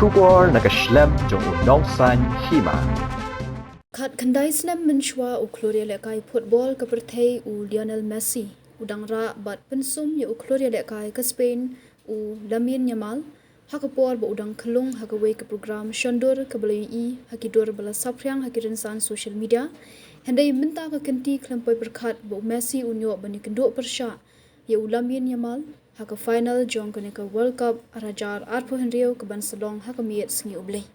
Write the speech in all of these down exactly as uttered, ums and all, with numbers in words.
Khubor na ka shlem jong u nongsaiñ hima. Khatkhyndai snem mynshuwa u khlur ïalehkai football ka pyrthei u Lionel Messi u dang rah bad pynsum ïa u khlur ïalehkai ka Spain u Lamine Yamal ha ka por ba u dang khyllung ha kawei ka program shondur kaba la ïohi ha ki dur ba la saphriang ha ki rynsan social media. Hynrei mynta ka kynti khlem poi pyrkhat ba u Messi un ïoh ban ïakynduh pyrshah ïa u Lamine Yamal ha ka final jong kane ka World Cup ar hajar arphew hynriew kaban sa long ha ka miet Sngi U Blei.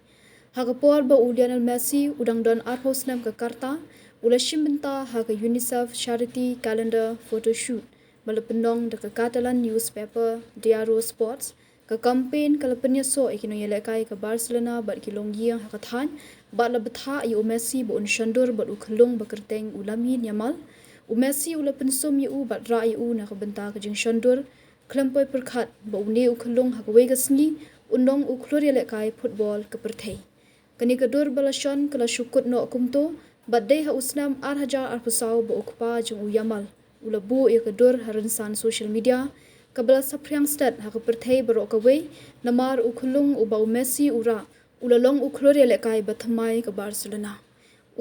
Ha ka por ba u Lionel Messi u dang don arphew snem ka rta, u la shim bynta ha ka UNICEF Charity Calendar Photoshoot ba la pynlong da ka Catalan newspaper Diario Sports. Ka campaign ka la pynïasoh ïa ki nongïalehkai ka Barcelona bad ki longïing ha ka thaiñ bad la bthah ïa u Messi ba un shondur bad u khyllung ba kyrteng u Lamine Yamal. U Messi u la pynsum ïa u bad rah ïa u na ka bynta ka jingshondur. Khlem poi pyrkhat ba une u khyllung ha kawei ka sngi un long u khlur ïalehkai football ka pyrthei. Kane ka dur ba la shon ka la shu kut noh kumto bad dei ha u snem ar hajar arphew saw ba u kpa jong u Yamal u la buh ïa ka dur ha rynsan social media kaba la saphriang stet ha ka pyrthei baroh kawei namar u khyllung uba u Messi u rah u la long u khlur ïalehkai ba thymmai ka Barcelona.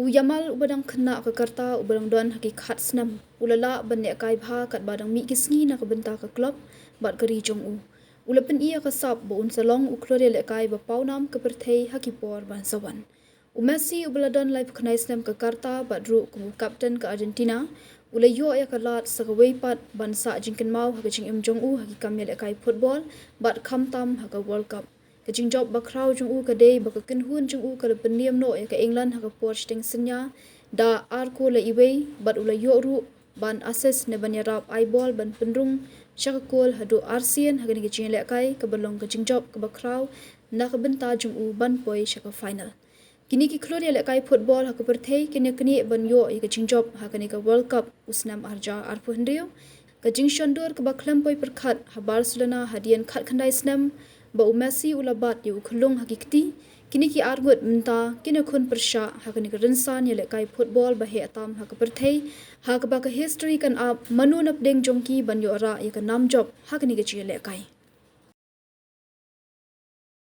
U Yamal uba dang khynnah ka rta uba dang don ha ki khat snem u la lah ban lehkai bha katba dang mih ki sngi na ka bynta ka club bad ka ri jong u. U la pyni ïa ka sap ba un sa long u khlur ïalehkai ba pawnam ka pyrthei ha ki por ban sa wan. U Messi uba la don laiphew khyndai snem ka rta bad ruh kum u captain ka Argentina u la ïoh ïa ka lad sa kawei pat ban sah jingkynmaw ha ka jingim jong u ha ki kam ïalehkai football bad khamtam ha ka World Cup. Ka jingjop ba khraw jong u ka dei ba ka kynhun jong u ka la pynliem noh ïa ka England ha ka por shiteng synñia da ar kol la iwei bad u la ïoh ruh ban assist ne ban ïarap ai bol ban pynrung sha ka kol haduh arsien ha kane ka jingïalehkai kaba long ka jingjop kaba khraw na ka bynta jong u ban poi sha ka final. Kine ki khlur ïalehkai football ha ka pyrthei kin ïaknieh ban ïoh ïa ka jingjop ha kane ka World Cup u snem ar hajar arphew hynriew. Ka jingshondur kaba khlem poi pyrkhat ha Barcelona hadien khatkhyndai snem ba u Messi u la bat ïa u khyllung ha ki kti. Kine ki arngut mynta kin ïakhun pyrshah ha kane ka rynsan ïalehkai football ba heh tam ha ka pyrthei ha kaba ka history kan ap mano napdeng jong ki ban ïoh rah ïa ka nam jop ha kane ka jingïalehkai.